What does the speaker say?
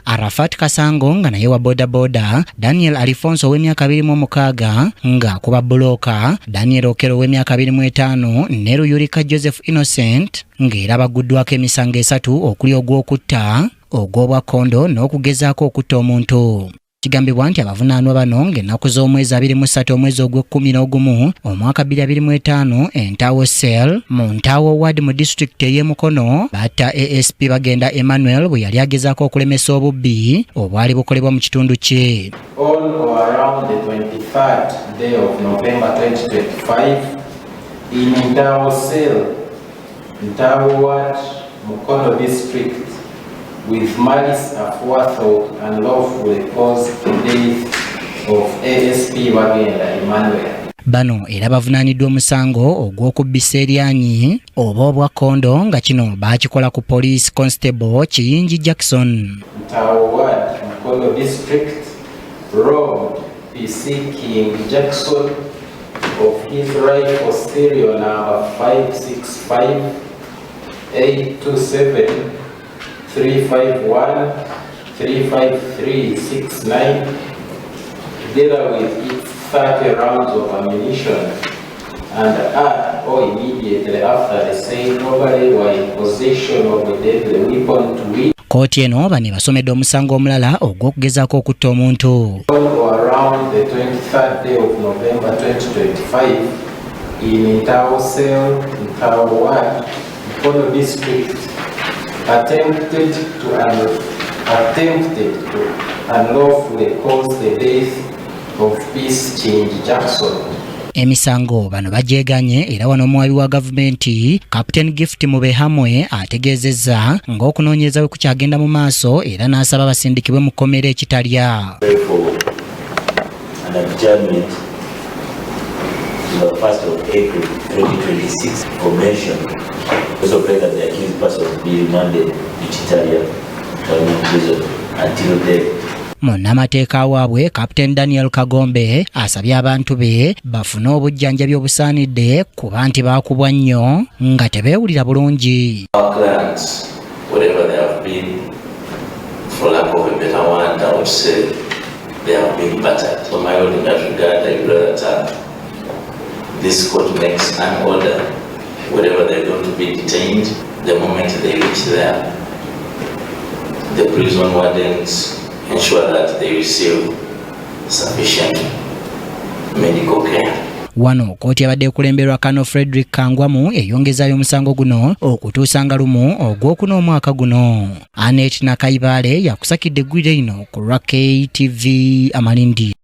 Arafat Kasango nga naye wa bodaboda, Daniel Alifonso ow'emyaka 26 ng'akuba bbulooka, Daniel Okello ow'emyaka 25 ne Luyurika Joseph Innocent ng'era bagguddwako emisango esatu okuli ogw'okutta, ogw'obwakkondo n'okugezaako okutta omuntu. Kigambibwa nti abavunaanwa bano ng'ennaku z'omwezi 23 omwezi ogw'ekkumi n'ogumu omwaka 2025 Entawo Cell mu Ntawo Ward mu disitulikiti ey'e Mukono batta ASP Bagenda Emmanuel bwe yali agezaako okulemesa obubbi obwali bukolebwa mu kitundu kye. On or around the 23rd day of November 2025 in Ntawo Cell, Ntawo Ward, Mukono District, with malice aforethought unlawfully caused the death of ASP Bagenda Emmanuel. Bano era bavunaaniddwa omusango ogw'okubbisa eryanyi oba obwakkondo nga kino baakikola ku Police Constable Kiyingi Jackson. Ntawo Ward, Mukono District, robbed PC King Jackson of his rifle serial number 565 827 351 35369 together with its 30 rounds of ammunition and at or immediately after the said robbery were in possession of a deadly weapon to which Kkooti eno bano ebasomedde omusango omulala ogw'okugezaako okutta omuntu. On or around the 23rd day of November 2025 in Ntawo Cell, Ntawo Ward, Mukono District, attempted to unlawfully cause the death of Peace Change Jackson. Emisango bano bagyeganye era wano omuwabi wa gavumenti Captain Gift Mubehamwe ategeezezza ng'okunoonyereza bwe kukyagenda mu maaso era n'asaba basindikibwe mu kkomera ekitalya. Pray for an adjournment to the 1st of April 2026 for mention. Also pray that the accused person be remanded to Kitalya Government Prison until then. Munnamateeka waabwe Captain Daniel Kagombe asabye abantu be bafune obujjanjabi obusaanidde kuba nti baakubwa nnyo nga tebeewulira bulungi. Our clients, whatever they have been, for lack of a better word, I would say they have been battered. So my lord, in that regard, I pray that this court makes an order, wherever they're going to be detained, the moment they reach there, the prison wardens ensure that they receive sufficient medical care. Wano kkooti abadde ekulemberwa Kano Frederick Kangwamu eyongezaayo omusango guno okutuusa nga 1 ogwokuna omwaka guno. Anet Nakayibaale yakusakidde eggwire lino ku lwa KTV Amalindi.